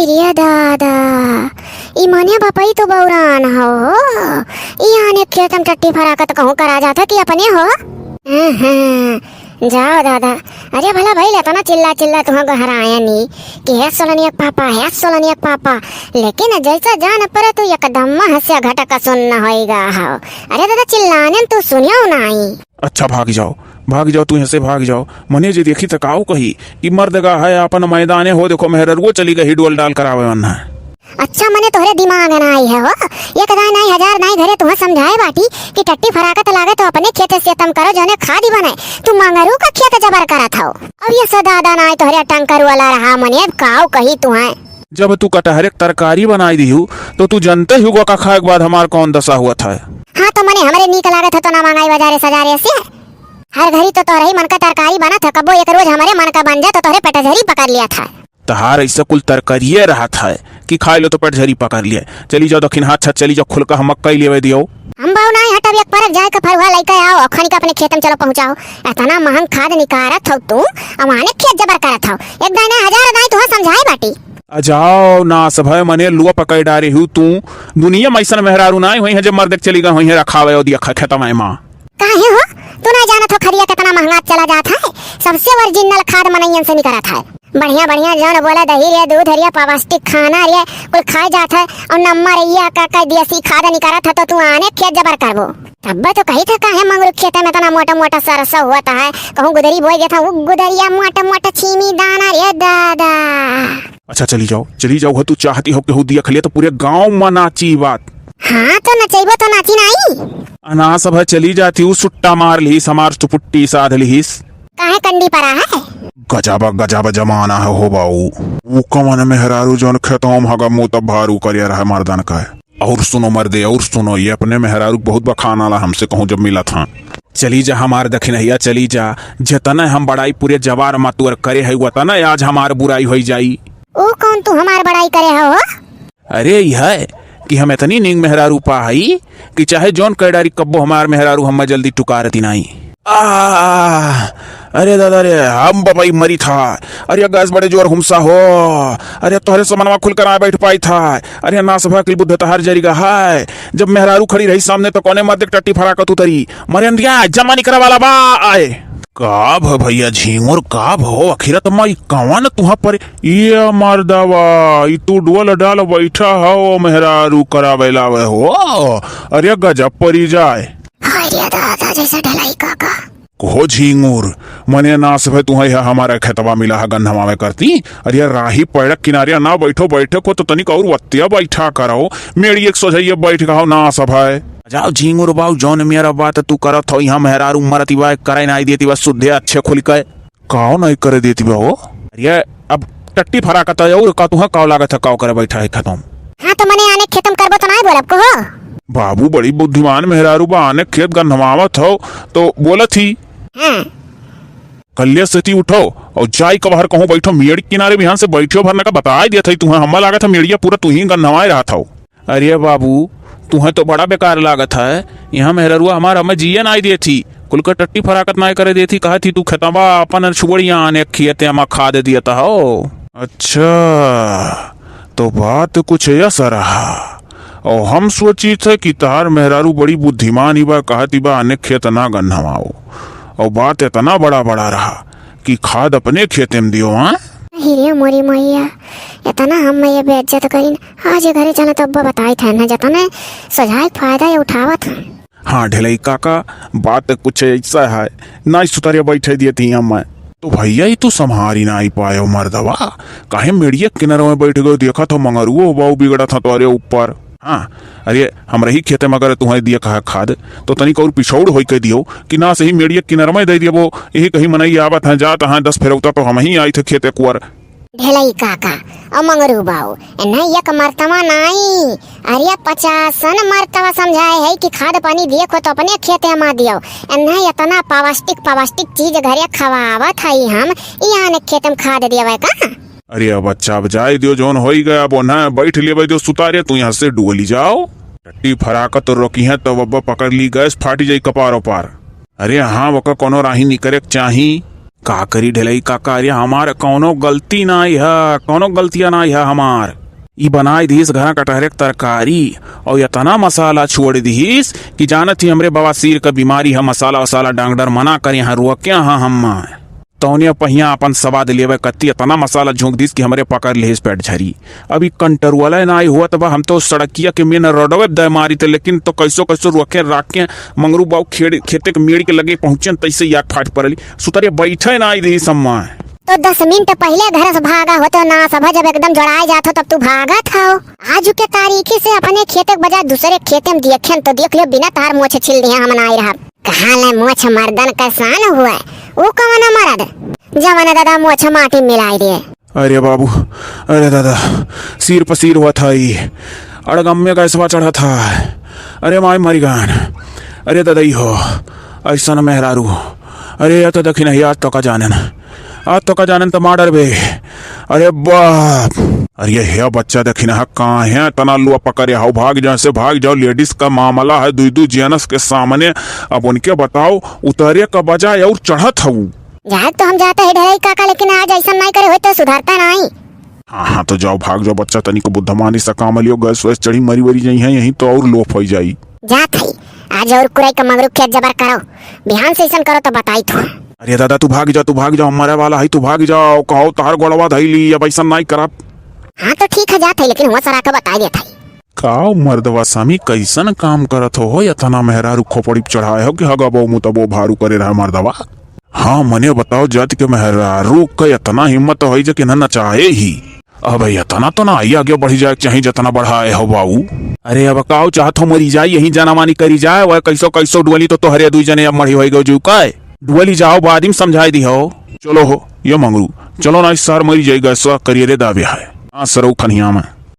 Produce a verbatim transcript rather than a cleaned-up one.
अरे दादा, ई मने बपई तो बौरान हो, हो। ई आने खेतम टट्टी फराकत कहूँ करा जात है कि अपने हो? हम्म, जाओ दादा। अरे भला भइल एतना चिल्ला चिल्ला तुहाँ गोहरायनी कि हे सोलनिया के पापा, हे सोलनिया के पापा, लेकिन जैसा जान परे तू एकदम हंसिया घटक सुन्न होइगा हो। अरे दादा, चिल्लाने में तू सुनियो नाई। अच्छा, भाग जाओ, भाग जाओ, तू यहाँ से भाग जाओ। मने जे देखी त काऊ कही कि मर्द गा है आपन मैदाने हो, देखो मेहररुओ चली गई डोल डाल करावे वन्ना। अच्छा, मने तोहरे दिमाग नाई है हो, एक दाई नाई हजार दाई घरे तुहाँ समझाए बाटी कि टट्टी फराकत लागे तो अपने खेते से तम करो, जौने खादी बने, तू मंगरू का खेत जबर करत हो। अब ये सो दादा नाई तोहरे टंकर वाला रहा, मने अब काऊ कही तुहाँ। जब तू कटहरे के तरकारी बनाई दिहू, तो तू जनते ही होगा का खाए के बाद हमार कौन दशा हुआ था। हाँ, तो मने हमरे नीक लागत है तो ना मंगाई बाजारे सजारे से। हर घड़ी तो तोहरे ही मन का तरकारी बनत है, कबो एक रोज हमरे मन का बन जा तो तोहरे पेटझरी पकड़ लिया था। तहार ऐसा कुल तरकारिये रहत है कि खाए लो तो पेटझरी पकड़ लिए। चली जाओ दखिन हाथ छत, चली जाओ खुलका हम मक्कई लेवे दियो। हम बाऊ नाई हटब, एक परक जाए के फरुहा लइके आओ, अखनी का अपने खेत में चलो पहुँचाओ। इतना महंग खाद निकारत हो तू, अमाने खेत जबर करत हो। एक दाई ना हजार दाई तुहाँ समझाए बाटी। आ जाओ नास भय मने लुआ पकड़ डारे हूँ तू। दुनिया में ऐसन मेहरारू नाई हुई है जब मर्द के चली गई हुई है रखावे और दिया ख-, खेतवा में माँ। काहे हो? तू ना जानत हो खदिया कितना महंगा चला जात है? सबसे ओरिजिनल खाद मनैयन से निकरत है। बढ़िया बढ़िया जौन बोला दही रे दूध रे पौष्टिक खाना रे कुल खाए जात है और नम्मा रे ये का का देसी खाद निकरत है तो तू आने खेत जबर करबो। तब्बे तो कही था काहे मंगरू खेते में इतना मोटा मोटा सरसों होता है, कहूँ गुदरी बोए देता हूँ गुदरिया मोटा मोटा छीमी दाना रे दादा। अच्छा चली जाओ, चली जाओ, हो तू चाहती हो केहू दिया खलिया तो पूरे गाँव में नाची बात। हाँ तो नचैबो तो नाची नाई। अनास भय चली जाती हूँ, सुट्टा मार लिहिस, हमार सुपुट्टी साध लिहिस। काहे कंडी परा है? गजब, गजब जमाना है हो बाऊ। ऊ कवन मेहरारू जौन खेतों में हगा मुँह तब भारू करिया रहा मर्दन का। और सुनो मर्दे, और सुनो, ये अपने मेहरारू के बहुत बखान आला हमसे कहूँ जब मिला था। चली जा हमार दखिनहिया, चली जा, जतने हम बड़ाई पूरे जवार मा तोर करे है, वतने आज हमार बुराई होई जाई। ओ कौन तू हमार बड़ाई करे हो? अरे, ई है कि हम इतनी नीक मेहरारू पा हई कि चाहे जौन कह डारी, कब्बो हमार मेहरारू हम्मे जल्दी टुकारती नाई। आह, अरे दादा रे, हम बबई मरी था। अरे गैस बड़े जोर हुमसा हो। अरे तोहरे समनवा खुल कर आ बैठ पाई था। अरे नास भय कुल बुद्ध तहार जरी गा है। जब मेहरारू खड़ी रही सामने तो कौने मर्द के टट्टी फराकत उतरी। मरे अंधिया, जमा निकरा वाला बा आए। का भ भैया झींगुर, का भ हो? आखिर त माई कवन तुहा पर ये मर्दवा, ई तू डोल डाल बैठा हो, मेहरारू करावे लावे हो। अरे गजब परी जाए। अरे दादा, जैसे ढलाई काका। कहो झींगुर, मने नास भय तुहा यह हमारा खेतवा मिला है गन्हवावे करती। अरे राही पैड़क किनारे ना बैठो, बैठे को तो तनिक और वत्तिया बैठा करो। मेरी एक सोझाइया बैठ गहो नास भय। जाओ झींगुर बाऊ, जौन मेरा बात तू करत हो, यहाँ मेहरारू मरती बा, करे नाई देती बा, सुद्धे अच्छे खुल के। काव नाई करे देती बा हो? अरे, अब टट्टी फराकत है और का तुहा काव लागत है, काव करे बैठा है खतम। हाँ, तो मने आने खेतम करबो तो नाई बोलब को हो? बाबू बड़ी बुद्धिमान मेहरारू बा, आने खेत गन्हवावत हो, तो बोलत ही। हाँ। कल्ले सेती उठो और जाई कबहर कहूँ बैठो, मेड़ किनारे बिहान से बैठो भरने का बताई दिया था तुहा, हम्मा लागत है मेड़िया पूरा तुही गन्हवाए रहा था। अरे बाबू, तुहे तो बड़ा बेकार लागत है। यहाँ मेहररुआ हमार हमें जिए नाई देत ही, कुल के टट्टी फराकत नाई करे देत ही, कहत ही तू खेतवा अपन छुबड़िया आने खेते हमा खाद दियत हो। अच्छा, तो बात कुछ ऐसा रहा। और हम सोची थे कि तार मेहरारू बड़ी बुद्धिमान ही बा, कहत ही बा आने खेत ना गन्हवाओ। और बात इतना बड़ा बड़ा रहा कि खाद अपने खेते में दियो, हाँ? अरे मोरी मैया, इतना हम ये बेइज्जत करीन। आज ये घरे चला तो अब्बा बताई थे ना, जतने सजाए फायदा ये उठावत हैं। हाँ ढेलई काका, बात कुछ ऐसा है, नाई सुतारे बैठे दिए थी हम। तो भैया, ई तू संभारी नाई पायो मर्दवा, काहे मेड़िया किनारे में बैठ गयो? देखा था मंगरुओ बाऊ बिगड़ा था तोरे ऊपर। हाँ, अरे, हमरे ही खेते में अगर तुहैं दिया कहा खाद, तो तनिक और पिछौड़ होई के दियो कि ना सही मेड़िया किनारे में दे दियो। यही कहीं मनई आवत हैं, जात हैं, दस फेरौता तो हम ही आई थे खेते कुआर। ढेलई काका, और मंगरू बाऊ, इन्हें एक मर्तबा नाई, अरे, पचासन मर्तबा समझाए है कि खाद पानी दिए को तो अपने खेते में दियो। इन्हें इतना पौष्टिक, पौष्टिक चीज घरे खवावत हई हम, ई आने खेत में खाद दियो का? अरे अब अच्छा, अब जाए दियो, जौन होई गया, अब ओन्हा बैठ लेवे दियो सुतारे, तू यहाँ से डोली जाओ। टट्टी फराकत रोकिहैं तब अब्बा पकड़ ली, गैस फाटी जाई कपार ओपार। अरे हाँ, ओका कोनो राही निकरे के चाही। का करी ढेलई काका, अरे हमार कौनो गलती नाई है, कौनो गलतिया नाई है हमार। ई बनाई दिहिस घरा कटहरे के तरकारी, और इतना मसाला छोड़ दिहिस कि जानत ही हमरे बवासीर का बीमारी है, मसाला वसाला डांगडर मना करे हैं, रोके हैं हम। तौने पहिया अपन सवाद लेवे कत्ती इतना मसाला झोंक दिस कि हमरे पकड़ लेहिस पेट झरी। अभी कंट्रोल नाई हुआ तब हम तो सड़किया के मेन रोडवे दे मारी थे, लेकिन तो कैसो कैसो रोके राख के मंगरू बाऊ खेड़, खेते के मेड़ के लगे पहुंचन, तैसे याक फाट पड़ली। सुतरे बैठे नाई दिहिस अम्मा। तो दस मिनट पहिले घर से भागा होते ना सब, जब एकदम जोड़ाए जात हो तब तू भागत हो। आज के तारीखी से अपने खेते के बजाय दूसरे खेते में देखेन तो देख लियो, बिना तार मोछ छिल दिया हम नाई रहब। कहाँ ले मोछ मर्दन का शान हुआ, वो कवन मर्द जवन दादा मोछ माटी मिलाई दिए। अरे बाबू, अरे दादा, सिर पर सिर हुआ था ई, अड़गम्मे गैसवा चढ़ा था। अरे माई मरी गान, अरे दादा ई हो, ऐसा न मेहरारू। अरे या तो देखी नहीं, आज तो का जानन, आज तो का जानन तो मार डरबे। अरे बाप, अरे हे बच्चा देखी ना, काहे तना लुआ पकड़े हो, भाग जाओ से भाग जाओ, लेडीज का मामला है, दुई दुई जेनस के सामने। अब उनके बताओ, उतरे का बजाय और चढ़त हऊ। जाए तो हम जाते ही ढेलई काका, लेकिन आज ऐसा नाई करे होई तो सुधरता नाई। हाँ, हाँ, तो जाओ, भाग जाओ बच्चा, तनिक बुद्धमानी सा काम लियो, गैस वैस चढ़ी, मरी वरी जइहैं, यहीं तो और लोफ होई जाई। जात हई, आज और कुराई का मंगरू खेत जबर करो, बिहान से ऐसन करो तो बताई तू। अरे दादा, तू भाग जाओ, तू भाग जाओ, मरे वाला है, तू भाग जाओ, कहो तहार गोड़वा धइली, अब ऐसन नाई करब। हाँ तो ठीक है, जात हई, लेकिन हुआ सरा का बताई देत हई। का मर्दवा स्वामी, कैसन काम करत हो, हो इतना मेहरारू खोपड़ी पे चढ़ाए हो कि हगबो मुतबो भारू करे रहे मर्दवा। हाँ, मने बताओ, जात के मेहरारू का इतना हिम्मत होई जे कि न नचाए ही। अबे इतना तो ना आई आगे बढ़ी जाए के चाही जितना बढ़ाए हो बाऊ। अरे अब काऊ चाहत हो मरी जाए, यही जनामानी करी जाए, वह कैसो कैसो डुअली तो तोहरे दुई जने अब मढ़ी होई गयो जीव का। डुअली जाओ, बाद में समझाई दी हो। चलो हो, ये मंगरू, चलो ना, इस सार मरी जाएगा, ऐसा करिए रे दाबे है। हाँ सरऊ खनिया में।